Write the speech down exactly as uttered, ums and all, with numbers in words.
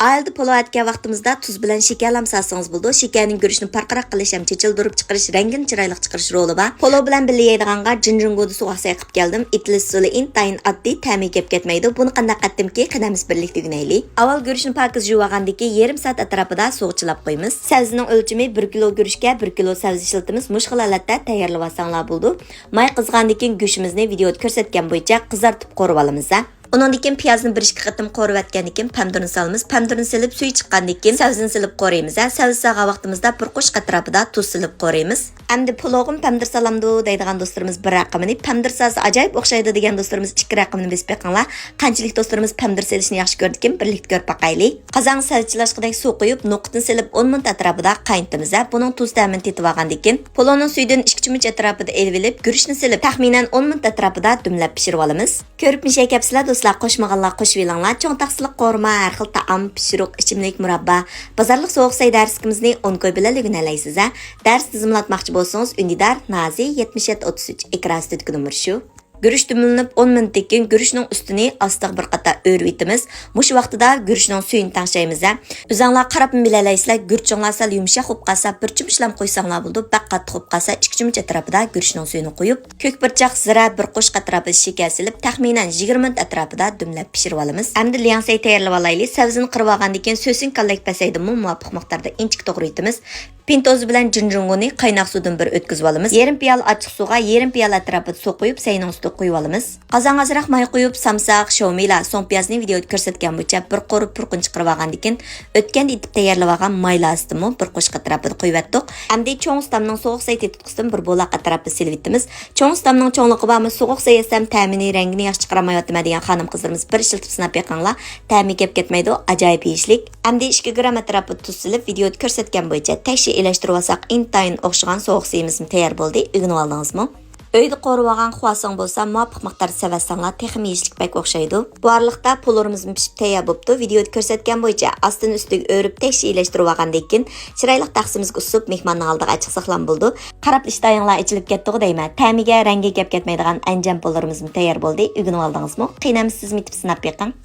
ئائىلىدە پولو ئەتكەن ۋاقتىمىزدا تۇز بىلەن شېكەرلەرمۇ سالسىڭىز بولىدۇ. شېكەرنىڭ گۈرۈچنى پارقىراق قىلىش ھەم چېچىلدۇرۇپ چىقىرىش، رەڭگىنى چىرايلىق چىقىرىش رولى بار. پولو بىلەن بىللە يەيدىغانغا جىنجۇڭگۇدا سوغۇق سەي قىلىپ كەلدىم. ئېتىلىش ئۇسۇلى ئىنتايىن ئاددىي، تەمى كەپ كەتمەيدۇ. بۇنى قانداق قىلىپتىمكى، قېنى ھەممىسى بىرلىكتە ئۆگىنەيلى. ئاۋۋال گۈرۈچنى پاكىز يۇۋالغاندىن كېيىن يېرىم سائەت ئەتراپىدا سوغۇق چىلاپ قويىمىز. سەۋزىنىڭ ئۆلچىمى بىر كىلو گۈرۈچكە بىر كىلو سەۋزە ئىشلىتىمىز. مۇشۇ خىل ھالەتتە تەييارلىۋالساڭلار بولىدۇ. ماي قىزغاندىن كېيىن گۆشىمىزنى ۋىدېئودا كۆرسەتكەن بويىچە قىزارتىپ قورۇۋالىمىز. ئۇنىڭدىن كېيىن پىيازنى بىر ئىككى قېتىم قورۇۋەتكەندىن كېيىن پەمىدۇرنى سالىمىز. پەمىدۇرنى سېلىپ سۈيى چىققاندىن كېيىن سەۋزىنى سېلىپ قورۇيمىز. ھە، سەۋزە سالغان ۋاقتىمىزدا بىر قوشۇق ئەتراپىدا تۇز سېلىپ قورۇيمىز. ئەمدى پۇلوغىمۇ پەمىدۇر سالامدۇ دەيدىغان دوستلىرىمىز بىر رەقىمىنى، پەمىدۇر سالسا ئاجايىپ ئوخشايدۇ دېگەن دوستلىرىمىز ئىككى رەقىمىنى بېسىپ بېقىڭلار. قانچىلىك دوستلىرىمىز پەمىدۇر سېلىشنى ياخشى كۆرىدىكىن، بىرلىكتە كۆرۈپ باقايلى. قازانغا سەل چىلاشقۇدەك سۇ قۇيۇپ، نوقۇتنى سېلىپ ئون مىنۇت ئەتراپىدا قاينىتىمىز. ھە، بۇنىڭ تۇز تەمىنى تېتىۋالغاندىن كېيىن، پۇلونىڭ سۈيىدىن ئىككى چۆمۈچ ئەتراپىدا ئېلىۋېلىپ، گۈرۈچنى سېلىپ، تەخمىنەن ئون مىنۇت ئەتراپىدا دۈملەپ پىشۇرۇۋالىمىز. كۆرۈپ مۇشەيكەپسىلەر دوستلار، قوشمىغانلار قوشۇۋېلىڭلار. چوڭ تاقسىلىق قورۇما، ھەر خىل تائام، پىشۇرۇق، ئىچىملىك، مۇراببا، بازارلىق سوغۇق سەي دەرسلىكىمىزنى ئون كوي بىلەن ئۆگىنەلەيسىز ھە. دەرس تىزىملاتماقچى بولسىڭىز، ئۈندىدار، نازى، يەتمىش يەتتە ئوتتۇز ئۈچ، ئېكران ئۈستىدىكى نومۇر شۇ. گۈرۈچ دۈملىنىپ ئون مىنۇتتىن كېيىن گۈرۈچنىڭ ئۈستىنى ئاستىغا بىر قاتا ئۆرۈۋېتىمىز. مۇشۇ ۋاقتىدا گۈرۈچنىڭ سۈيىنى تەڭشەيمىز ھە. ئۆزۈڭلار قاراپمۇ بىلەلەيسىلەر، گۈرۈچۈڭلار سەل يۇمشاق بولۇپ قالسا، بىر چۆمۈچلەم قويساڭلار بولىدۇ، بەك قاتتىق بولۇپ قالسا، ئىككى چۆمۈچ ئەتراپىدا گۈرۈچنىڭ سۈيىنى قويۇپ، كۆك بۇرچاق، زىرە، بىر قوشۇق ئەتراپىدا شېكەر سېلىپ، تەخمىنەن يىگىرمە مىنۇت ئەتراپىدا دۈملەپ پىشۇرۇۋالىمىز. ئەمدى لياڭسەي تەييارلىۋالايلى. سەۋزىنى قىرىۋالغاندىن كېيىن سۆسۈڭ كاللەك پەسەيدىمۇ مۇۋاپىق مىقداردا ئىنچىكە توغرايتىمىز. پىنتوزا بىلەن جىنجۇڭگۇنى قايناق سۇدىن بىر ئۆتكۈزۈۋالىمىز. يېرىم پىيالە ئاچچىق سۇغا يېرىم پىيالە ئەتراپىدا سۇ قۇيۇپ، سەينىڭ ئۈستىگە قۇيۇۋالىمىز. قازانغا ئازراق ماي قۇيۇپ، سامساق، شوۋمىلا، سوڭ پىيازنى ۋىدېئودا كۆرسەتكەن بويىچە بىر قورۇ پۇرىقىنى چىقىرىۋالغاندىن كېيىن، ئۆتكەندە ئېتىپ تەييارلىۋالغان مايلاسىدىنمۇ بىر قوشۇق ئەتراپىدا قۇيۇۋەتتۇق. ئەمدى چوڭ ئۇستامنىڭ سوغۇق سەي تېتىتقۇسىدىن بىر بولاق ئەتراپىدا سېلىۋېتىمىز. چوڭ ئۇستامنىڭ چوڭلۇقى بارمۇ، سوغۇق سەي يەسەم تەمىنى، رەڭگىنى ياخشى چىقىرالمايۋاتىمەن دېگەن خانىم-قىزلىرىمىز بىر ئىشلىتىپ سىناپ بېقىڭلار. تەمى كەپ كەتمەيدۇ، ئاجايىپ يېيىشلىك. ئەمدى ئىككى گرام ئەتراپىدا تۇز سېلىپ، ۋىدېئودا كۆرسەتكەن بويىچە تەكشى ئېلەشتۈرۈۋالساق، ئىنتايىن ئوخشىغان سوغۇق سېيىمىزمۇ تەييار بولدى. ئۆگىنىۋالدىڭىزمۇ؟ ئۆيدە قورۇۋالغان خۇاسىڭ بولسا، مۇۋاپىق مىقداردا سېلىۋەتسەڭلار، تېخىمۇ يېيىشلىك بەك ئوخشايدۇ. بۇ ئارىلىقتا پۇلۇرىمىزمۇ پىشىپ تەييار بوپتۇ. ۋىدېئودا كۆرسەتكەن بويىچە ئاستىنى ئۈستىگە ئۆرۈپ، تەكشى ئېلەشتۈرۈۋالغاندىن كېيىن، چىرايلىق تەخسىمىزگە ئۇسسۇپ، مېھماننىڭ ئالدىغا ئەچىقساقلام بولىدۇ. قاراپ ئىشتىھايىڭلار ئېچىلىپ كەتتىغۇ دەيمەن. تەمىگە، رەڭگىگە گەپ كەتمەيدىغان ئەنجان پۇلۇرىمىزمۇ تەييار بولدى. ئۆگىنىۋالدىڭىزمۇ؟ قېنى ئەمىسە سىزمۇ ئېتىپ سىناپ بېقىڭ.